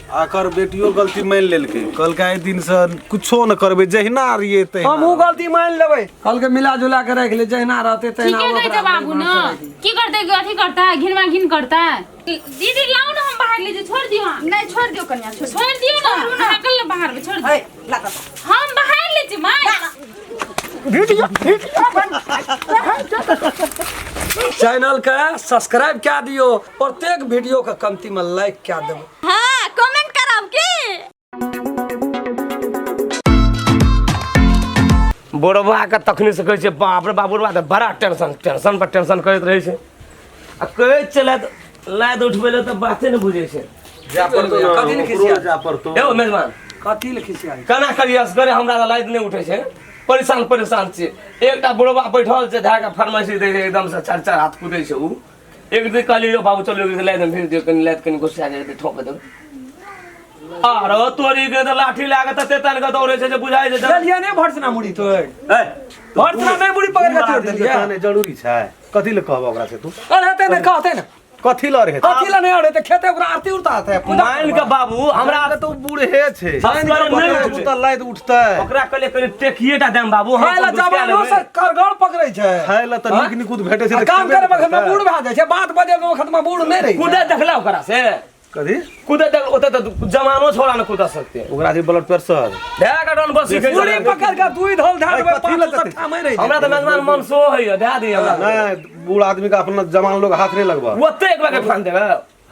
आकर बेटियो गलती मान लेलकै, कहलकै एहि दिन से कुछो न करबै, जहिना रहियै तहिना। हमहूँ गलती मान लेबै, कहलकै मिला जुला के राखि ले, जहिना रहतै तहिना। ठीके कहै छै बाबू न, की करतै, अथी करतै, घिनमा घिन करतै। दीदी लाउ न, हम बाहर ले जे, छोड़ दियौ अहाँ। नहि, छोड़ दियौ कनिया, छोड़। छोड़ दियौ न, अहाँ कल बाहर में छोड़ दियौ। है ला तऽ। हम बाहर ले छी माय। चैनल के सब्सक्राइब कए दियौ, प्रत्येक वीडियो के कमती में लाइक कए देबै। हाँ, कमेंट करब की। बुढ़बा के तखने से कहै छै, बाप रे बाप, बुढ़बा तऽ बड़ा टेंशन टेंशन पर टेंशन करैत रहै छै। आ कहै छै लाद लाद उठबै लए तऽ बाते नहि बुझै छै। जा पड़तौ ने, कथी ले ओकरो खिसिया? जा पड़तौ। यौ मेजबान। कथी ले खिसियाइ? केना करियै असगरे, हमरा तऽ लाद नहि उठै छै, परेशान परेशान छियै। एकटा बुढ़बा बैठल छै, धए कऽ फार्मेसी दै छै, एकदमसँ चारि चारि हाथ कुदै छै ओ। एक दिन कहलियै, यौ बाबू, चलू, एक दिन लाद भेज दियौ, कनि लाद कनि घुसिया जाइ, ठोक देबै। आरो तोरी के तऽ लाठी लए कऽ तते तानि कऽ दौड़ै छै जे बुझाइ छै देलियै नहि भर्सना मुड़ी तोड़। ए, भर्सना नहि, मुड़ी पकड़ के तोड़ देलियै। कहने जरूरी छै? कथी ले कहब ओकरा से तू? अरे हेतै ने, कहतै ने। कथी लऽ रहे? कथी ले नहि अड़ेतै? खेते ओकरा आरती उड़ता हेतै, पूजा। मान के बाबू, हमरा हमरा तऽ ओ बूढ़े छै। असगरे नहि ओ उठै। तऽ लादि उठतै। ओकरा कहलियै, कनि टेकिए टा देम बाबू, हम खाय लए अपन घुसिया जवानो लेबै। से करगड़ पकड़ै छै। खाय लए तऽ नीक निकुत भेटै छै आ तऽ काम खेबे करे ने वखत में करतै। बूढ़ भए जाइ छै, बात बजे वखत में बूढ़ नहि रहै छै। कूदे देखला ओकरा से? कथी? कूदे देख, ओते तऽ जवानो छोड़ा ने कूदा सकते। ओकरा छै ब्लड प्रेशर। धए के डन बस सीखै मुड़ी छै। पकड़ के दुई धौल धए देबै, कथी लए पाँच सौ देतै? ठामै रहि हमरा जेतै। तऽ मेजबान मन सो होइए, धए दिअ हमरा। नहि, बूढ़ आदमी के अपना जवान लोग हाथ नहि लगबा। ओते एक बार फान देबै।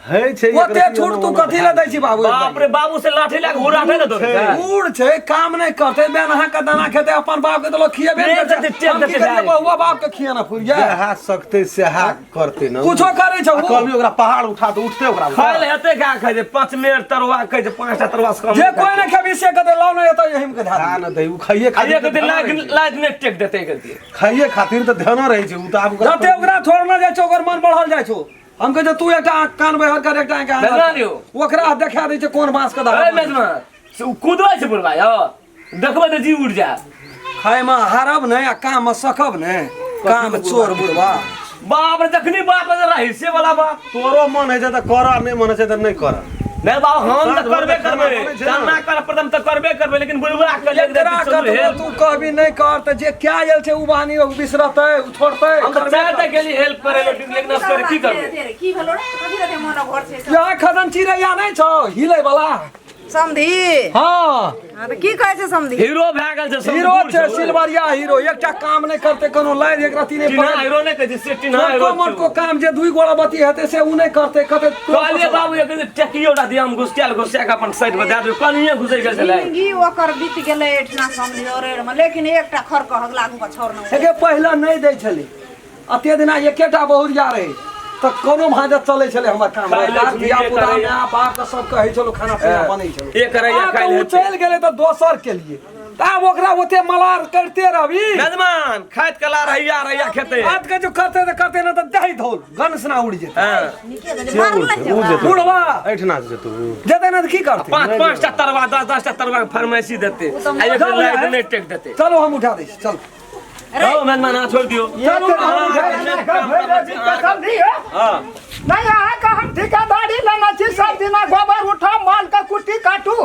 है छै। ओते छूट तू कथी लए दै छी बाबू? बाप रे बाबू, से लाठी लए के घुरा ने दौड़ै छै। बूढ़ छै, काम नहि करतै, बेन अहाँके दाना खेतै, अपन बाप के तऽ लोक खियेबे ने नहि करै छै। देतै, टेक हम की देतै करियै? भाइ। बहुआ बाप के खियाना फुरिया जएह सकतै सएह करतै ने। कुछो करै छै आ ओ। कहबी ओकरा पहाड़ उठा तऽ उठतै ओकरा? खाय लए हेतै का खाइ छै? 5 मिनट तरुआ खाइ छै, पाँचटा तरुआ से कम जे नहि कोइ खाइ नहि खेबी से कहतै, लाउ ने एतऽ, एहिमे के धए खा दियौ। न दै, ओ खाइए छै। आ खातिर एक तऽ दिन ध्यान लाद रहै छै। लाद नहि टेक देतै एक दिन। खाइए खातिर तऽ ध्यान रहै छै ओ तऽ आब ओकरा। जते ओकरा छोड़ने जाइ छै, ओकर मन बढ़ल जाइ छौ। हम कहै छै, तू एकटा आँख कान बहर कर, एकटा आँख कान। मेजबान यौ। ओकरा देखा दै छै कोन बाँस के ए धागा। मेजबान, से ओ कुदबै छै बुढ़बा यौ, देखबै तऽ जी उड़ि जायत। खायमे हारब नहि आ काममे सकब नहि, काम चोर बुढ़बा। बाप रे, जखनी बाप रे रही से वाला बात। तोरो मन होइ छै तऽ कर, नहि मन होइ छै तऽ नहि कर। नहि बाबू, हम साँझ तऽ भोर करबे तऽ खाना करबै। बनै छै ने। करना कर प्रथम तऽ करबे करबै, लेकिन बुढ़बा के लेल एकरा कतबो तू कहबी नहि कर, तऽ जे क्या आयल छै ओ बहानी ओ बिसरतै, ओ छोड़तै? हम तऽ चारि टा गेली हेल्प करे ले, लेकिन असगर की करबै? की भेलो रे? कथी रहते मन घर छै सब? यहाँ खदन चिड़ैया नहि छौ हिले वाला? समधी। हाँ। हाँ, तऽ की कहै छै समधी? हीरो भए गेल छै सब। हीरो बूढ़ छै। ओ। सिल्वरिया हीरो, एकटा काम नहि करतै कोनो लाइन एक रति नहि। टीना हीरो नहि कहै छै से, टीना मोटको हीरो। मोटको काम जे दुई गोड़ा बत्ती हेतै से उ नहि करतै कते। कहलियै बाबू, एक दिन टेकियो टा दिया, हम घुसकायल घुसका के अपन साइड में दए देबै, कनिये घुसै गेल छलै। जिंदगी ओकर बीत गेलै एहिठिना समधी औरेर मे, लेकिन एकटा खर कहक लागू के छोड़ नहि। हेगे, पहिले नहि दै छलै, अते दिना एकेटा बहुरिया रहै तऽ कोनो भाँजत चलै छलै हमर काम। खाइ लै छलै, धिया पुता करैया। माय बाप के सब कहै छलो, खाना पीना बनै छलो। एक करैया आब खाइ तऽ लै उ चलि गेलै तऽ दोसर के लिए तऽ आब ओकरा ओते मलार करिते रहबी? मेजबान, खाइत कला रहिया रहिया खेतै। आज के जो करते तऽ करते, नहि तऽ दही धौल गनसना उड़ि जेतै। हँ। नीके भेलै, मारल नहि छै ओ ओकरा। जेतौ। बुढ़वा एहिठिना से जेतौ। जेतै ने तऽ की करतै? पाँच पाँचटा तरुआ, 10 10टा तरुआ के फरमाइशी देतै आ एक जाउ लाइट रे। नहि टेक देतै। चलो, हम उठा दै छी, चलो। हौ मेजबान, अहाँ छोड़ि दियौ। चलू ने, हम उठा दै छी। समझी है? नहीं, अहाँके हम ठिकादारी लेने छी, सब दिना गोबर उठाउ, माल के कुट्टी काटू,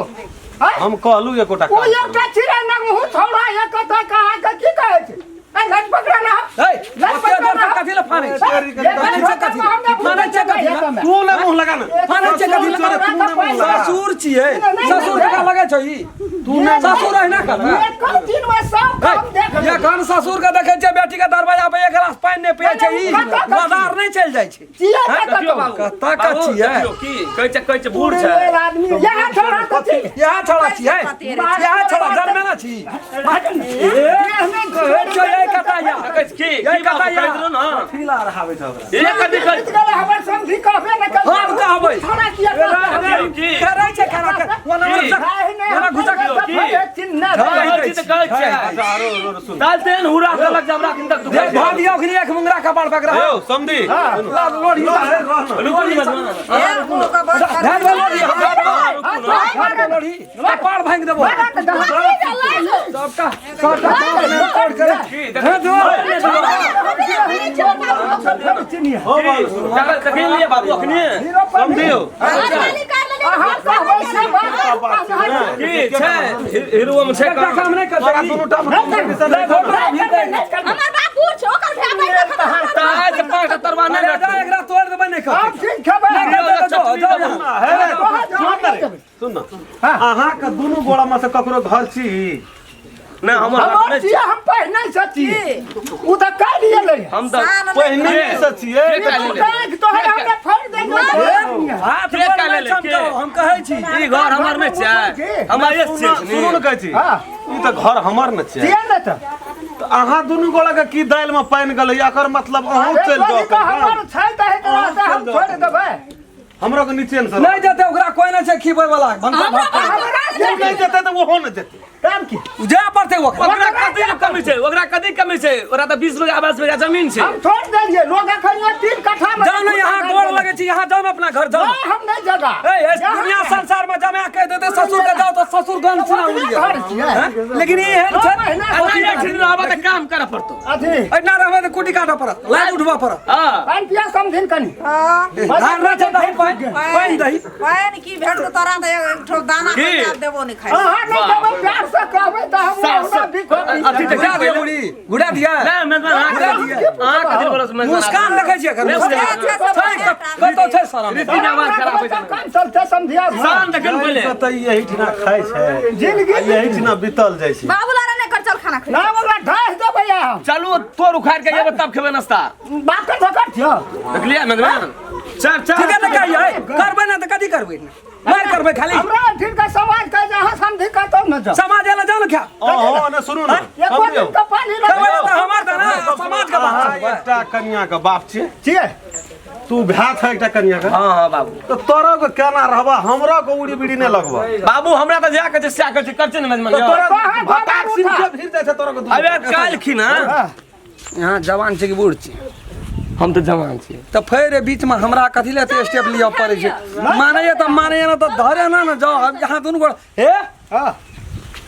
हैं? हम कहलू एकोटा ओ काम करू। एकटा चिड़ै नगहु छौड़ा एक कतऽ के अहाँके की कहै छै? ए, लट पकड़ा रह। ए, लट ओते पकड़ा जोर से रह। कथी लए फानै छै? फानै छै कथी लए? फानै छै कथी लए? तू ने मुँह लगा ने। फानै छै कथी लए? तू ने मुँह लगा। ससुर छियै, ससुर जकाँ लगै छौ ई। तू ने ससुर अहिना करबै? एक दिन में सब काम देख लेबै। एखन ससुर के देखै छियै बेटी के दरवाजा पे एक गिलास पानि नहि पियै छै, ई मदार नहि चलि जाइ छै। चिड़ै कतऽ? देखियौ बाबू। कतऽ के बाबू, छियै? देखियौ की कहै छै, कहै छै बूढ़ छै। बुढ़ेल आदमी यहाँ छोड़ा तऽ छी। इएह छौड़ा छियै, इएह छौड़ा जन्मे ने छी। कहै छियौ, ये कतऽ या? कहै छै की ये की बाबू कतऽ या? कहि देलहुँ ने। फीला रहाबै छै ओकरा। एक आदमी कहै बीत गेलै, हमर समधी कहबे नहि करतै। हम कहबै। छोड़ा किया कहतै? देखियौ की करै छै खाना के ओना की? घुसा, ओना घुसा के। की? झै कहै छी तऽ कहै छै। अच्छा, आरो आरो सुन। दाल तेहन हुरा देलक जे हमरा किन तक दुखाइ देख छै। भाभी, ओखनी एक मुंगरा कपाड़ पकड़ा। यौ समधी। ला लोढ़ी। रुकू ने मेजबान। एक मुँह के बंद कर। ध्यान दे लोढ़ी, रुकू ने। ध्यान दे लोढ़ी, कपाड़ भांग देबो सबका सबका, कान में तोड़ के रख। की हे जो देखिए लिए बाबू अखनी। समधी यौ। अहाँ कहबै से एकेटा बात छै ने। की छै हीरो में छै एकटा काम नहि तोरा करतै दुनू टा में कॉम्पिटिशन नहि करबै। हमर बाप बूढ़ छै ओकर भाय बैठ कऽ तऽ आइ से 5 टा तरुआ नहि अरे जा भेटतौ। एकरा तोड़ देबै नहि हम करतै ठीक खेबै नहि करतै तऽ जो, जाउ यहाँ। हे रे, सुन ने रे, सुन ने। अहाँके दुनू गोड़ा में से ककरो घर छी नहि हमर हमर नहि छियै हम पहिने से छियै ओ तऽ काल्हि एलै हम तऽ पहिने से छियै के काल्हि एलै? आँखि तोहर हमरा फाड़ि देलकै हाथ के गोड़ काल्हि नहि एलै? के? चमकाउ, हम कहै छी ई घर हमर नहि छै हमर एक सुन सुनू ने कहै छी हँ। ई तऽ घर हमर ने छै छियै ने तऽ तऽ अहाँ दुनू गोड़ा के की दालि में पानि गेलै एकर मतलब अहूँ अरे चलि तोरी जाउ के हमर छै तऽ एकरा से हम छोड़ि देबै हमरो के नीचे ने नहि जेतै ओकरा कोइ नहि छै खिबै वाला भनसा भात ओ नहि जेतै तऽ ओहो नहि जेतै तब की जाय पड़तै ओकरा ओकरा कथी के कमी छै ओकरा कथी कमी छै ओकरा तऽ 20 बीघा 22 बीघा जमीन छै हम छोड़ देलियै लोग एखन 3 कट्ठा में जाउ ने यहाँ गोड़ लगै छी यहाँ जाउ ने अपना घर जाउ नहीं, हम नहीं जगह ए इस दुनिया संसार में जमा कह देते ससुर के जाओ तो ससुर गन सुना उड़ घर छियै। गया लेकिन ई एहन छै महीना आ नहि एखन रहबऽ तऽ काम करऽ पड़तौ अथी एना रहबै तऽ कुटी काटऽ पड़त लाइन उठबऽ पड़त हँ पानि पिया समझिन कनी धान नहि छै दही पानि पानि दही पानि की भेटतौ तोरा तऽ एक ठो दाना की? खा देबो नहि खाइ अहाँ नहि देबै प्यार से कहबै तऽ हम हमरा बिको अथी तऽ घुरा दिया मुड़ी घुरा दिया नहि मेजबान अहाँ कथी बोलऽ मेजबान मुस्कान देखै छियै एकर मुस्कान छै कतौ छै शरम रीति रिवाज खराब होइ छै काम चलते समझिया शान देखन पहिले तऽ ई एहिठिना खाइ छै जिंदगी आ एहिठिना बीतल जाइ छै बाबू लारा नहि कर चल खाना खा ना ओकरा ढास देबै हम चलू तोर उखाड़ के जेबै तब खेबै नाश्ता बात कर धकर छियो देखलियै मेजबान चार चार ठीके तऽ कहियै करबै ना तऽ कथी करबै मारि करबै खाली हमरा ठीक के समाज कहे जे अहाँ समझी कतौ न जाओ समाज एला जाउ ने खा अहाँ ने सुनू ने एको समझियौ। दिन के पानि खेबै लगे तऽ हमर तऽ ना समाज के बात अहाँ छै। एकटा कनिया के बाप छियै छियै तू भाय छ एकटा कनिया के हँ हँ बाबू तऽ तोरा के केना रहबा हमरा के उड़ी बीड़ी नहि लगबा बाबू हमरा तऽ जा के छै सएह कहै छै करছে ने मेजबान तऽ तोरा कहाँ भटाक गोबर सिन उठा? के भीड़ जाइ छै तोरा के दूर। अबे काल्हि खिना यहाँ जवान छै कि बूढ़ छै हम तऽ जवान छी तऽ फेर बीच में हमरा कथी ले एते स्टेप लिअ पड़ै छै मानैए तऽ मानैए ना तऽ धरे ना ने जाओ हम यहाँ दुनू गोड़ हे हां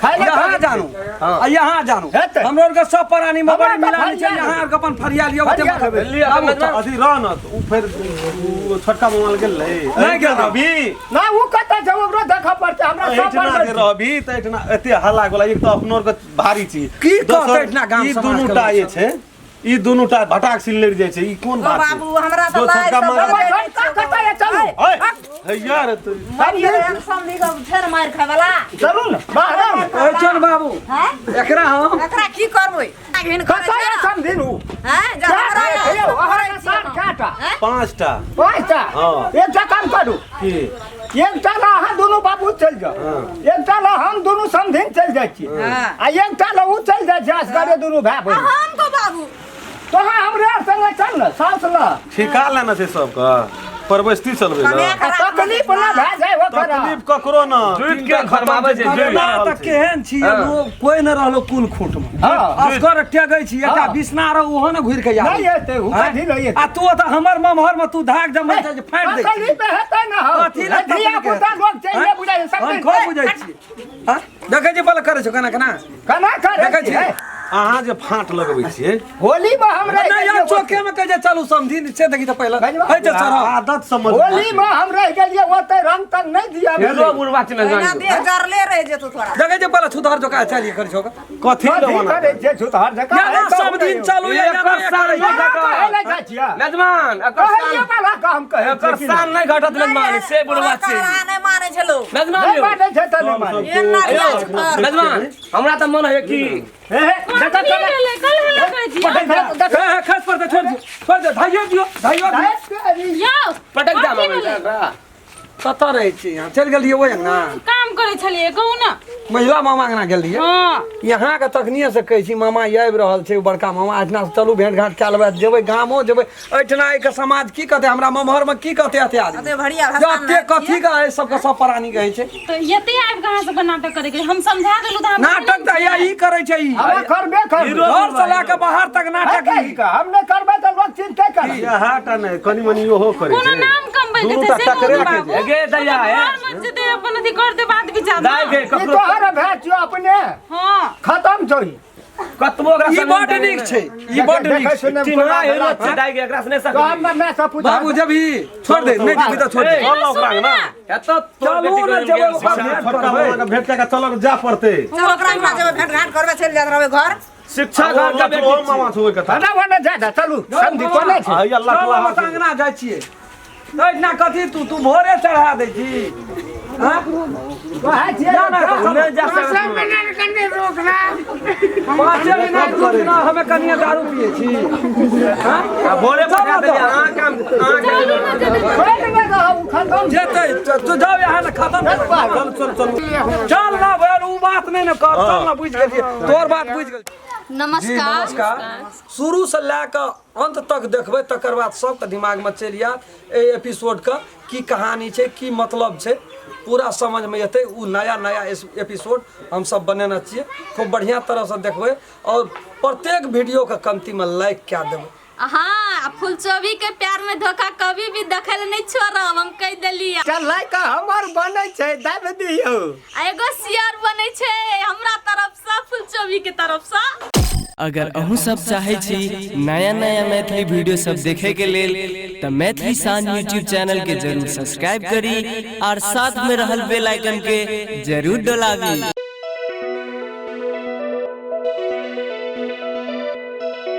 खाइ ले यहाँ जानू आ यहाँ जानू हेतै। हमरो आरके सब प्राणी में हमरा बड़ी तऽ मिलानी छै फरिया यहाँ आरके अपन फरिया लिअ ओते फरिया मत हेबै। लिअ आबू मेजबान। अथी रह न तऽ उ फेर उ छोटका मामा लग गेल रहै नहि गेल रहै। रहबी ना उ कतऽ छै ओकरो देखऽ पड़तै हमरा सब एहिठिना जे बड़ रहबी तऽ एहिठिना एते हल्ला गोला एक तऽ अपनो आरके भारी छी की कहतै दोसर, एहिठिना गाम ई समाज दुनू के टा लोक जे छै ई दुनू टा भटाक सिन लड़ि जाइ छै ई कोन ओ बात छै बाबू हमरा तऽ दो लाइ छोटका सब मामा बजै नहि छोटका कतऽ ये चलू ओए हैया रे तू मरियो एहन समधी के छै ने मारि खाय वाला चलू ने बाहर आउ ने। ए चल बाबू हैं एकरा हम एकरा की करबै घिन करै कतऽ ये छै समधिन उ हैं जे हमरा यौ अहाँके सात काटा हैं 5टा पाँचटा हँ। एकटा काम करू की एकटा ला अहाँ दुनू बाबू चलि जाउ एकटा ला हम दुनू समधिन चलि जाइ छी हँ। आ एकटा ला उ चलि जाइ छै असगरे दुनू भाय बहिन हम तो बाबू तोहाँ हमरे आर संगे चल ने साउस ल ठिका लेना छै सबके परवस्ती चलबै कने ने आ खराब तकलीफ ना भए जाय ओकरा तकलीफ ककरो न दूध के फरमाबै छै, दूध। ना तऽ केहन छी लोग कोई न रहलो कुल खूट में हँ। असगर टेगै छी एकटा हँ। बिसना रह ओहो ने घुरि के नहि एतै उ कथी लए एतै आ तू तऽ हमर ममहर में तू धाक जमै छै जे फाड़ि दै छी। तकलीफ हेतै ने हौ कथी लए धिया तकलीफ पुता लोग चलि हैं? बुझाइ हम सब खूब बुझै छी हैं? देखै छी पहिले करै छौ केना केना केना करै देखै छी छी? हे? अहाँ जे फाँट लगबै छियै होली में हम रहि नहि गेलियै हम चौके में कहै छै चलू समझी से देखी तऽ पहिले गजबा। होइ छै चढ़ब आदत समझ होली में हम रहि गेलियै ओते रंग तंग नहि दिया हीरो बुढ़वा छै एना मेजबान देह जरले रहि जेतौ तोरा देखै छै पहिले छुतहर जोका चलिए करै छौ कथी कथी लवाना करै छै छुतहर जकाँ या ना सब दिन चलू या एकर ना शान करै नहि छै। कहै लए जाइ छियै मेजबान एकर कहैये शान वाला काम कहै एकर छियै कि शान नहि घटत मेजबान से बुढ़वा छै तोरा नहि मानै छै लोग मेजबान नहि यौ मानै छै तऽ नहि मानै एना यौ, छुतहर मेजबान हमरा तऽ मन होइए कि हे हे कथी देखऽ भेलै कल हल्ला करै छी देखऽ हे, हे, खस पड़तै छोड़ दियौ छोड़ दियौ धाइयो दियौ धाइयो दियौ यौ पटक कथी जाम भेलै? कतऽ रहै छी यहाँ चलि गेलियै ओहि अंगना काम करै छलियै कहू ने महिला मामा अंगना गेल रहियै हँ यहाँ के तखनिए से कहै छी मामा ई आबि रहल छै बड़का मामा एहिठिना से चलू भेंट घाट कए लेबै जेबै गामो जेबै एहिठिना एहिके समाज की कहतै हमरा ममहरमे की कहतै एते आदमी एते भरिया भाषा एते कथी के एहि सबके सब प्राणी कहै छै तऽ एते आबि कऽ अहाँ सबके नाटक करै के हम समझा देलहुँ तऽ अहाँ नाटक तऽ हैया ई करै छै ई हमरा करबे करबै घर से लए कऽ बाहर तक नाटक हे ई कही हम नहि करबै तऽ लोक चिन्ते करत इएह टा नहि कनि मनि ओहो करै कोनो छै नाम कमबै के दुनू छै टा से कहू टकरे ने के बाबू एगे दैया, हे। घर मे जेतै अपन अथी करतै बात विचार दाइ ने। गे ई ककरो तोहर भाय छियौ अपने हँ खतम छौ ई। कतबो ओकरा ई समझ बड नीक छै, ई बड नीक देखै छै। सुनैमे चिन्हा कोना एहनो भेला छै दाइ के, एकरा से नहि तो सकबै। हमरा माय सब पूछ बाबू जबी छोड़ दे, नहि जेबी तऽ छोड़ दे। चल ओकरा अंगना। एतऽ तोर चलू बेटी ने के जेबै ओकरा शिक्षा भेंट छोटका करबै। मामा के भेंट कए के चलऽ जा पड़तै। चल ओकरा अंगना जेबै, भेंट घाट करबै, चलि जाइत रहबै घर। शिक्षा घर के बेटी ओ मामा छौ ओहि कथा। ना ओने जा जा चलू समझी कोने छै। आ, ई अल्लाह चल तल्लाह हम तऽ अंगना जाइ छियै। एहिठिना कथी तू तू भोरे चढ़ा दै छी? हाँ? कहै छियै जा ना, चल। नहि जा सकैत। 5 मिनट रुकना, हमे कनिए दारू पिए छी। हाँ? आ भोरे चल पठा ना देलियै, तऽ। अहाँ काम अहाँ काम छोड़ि ने रहू खतम। जेतै तू जाओ यहाँ ने खतम कर। चल चल चल। चल ना भैर, उ बात नहि ने कर, चल ना, बुझि गेलियै तोर बात, बुझि गेल। जी। नमस्कार। नमस्कार। शुरू से लए कऽ अंत तक देखबै, तकर बाद सबके दिमागमे चलि जायत एहि एपिसोडके की कहानी छै, की मतलब छै, पूरा समझमे एतै। ओ नया नया एपिसोड हमसब बनेने छियै। खूब बढ़िआँ तरहसँ देखबै आओर प्रत्येक वीडियोके कमतीमे लाइक कए देबै। हाँ, फुलचोबी के प्यार में धोखा कभी भी देखल नहीं छोड़ब, हम कह देलियै। चल लाइक हमर बनै छै, दाबि दियौ। आ एगो शेयर बनै छै हमरा तरफ से, फुलचोबी के तरफ से। अगर अहूँ सब चाहै छी नया नया मैथिली वीडियो सब देखे के लेल, तऽ मैथिली शान यूट्यूब चैनल के जरूर सब्सक्राइब करी और साथ में रहल बेल आइकन के जरूर डोलाबी।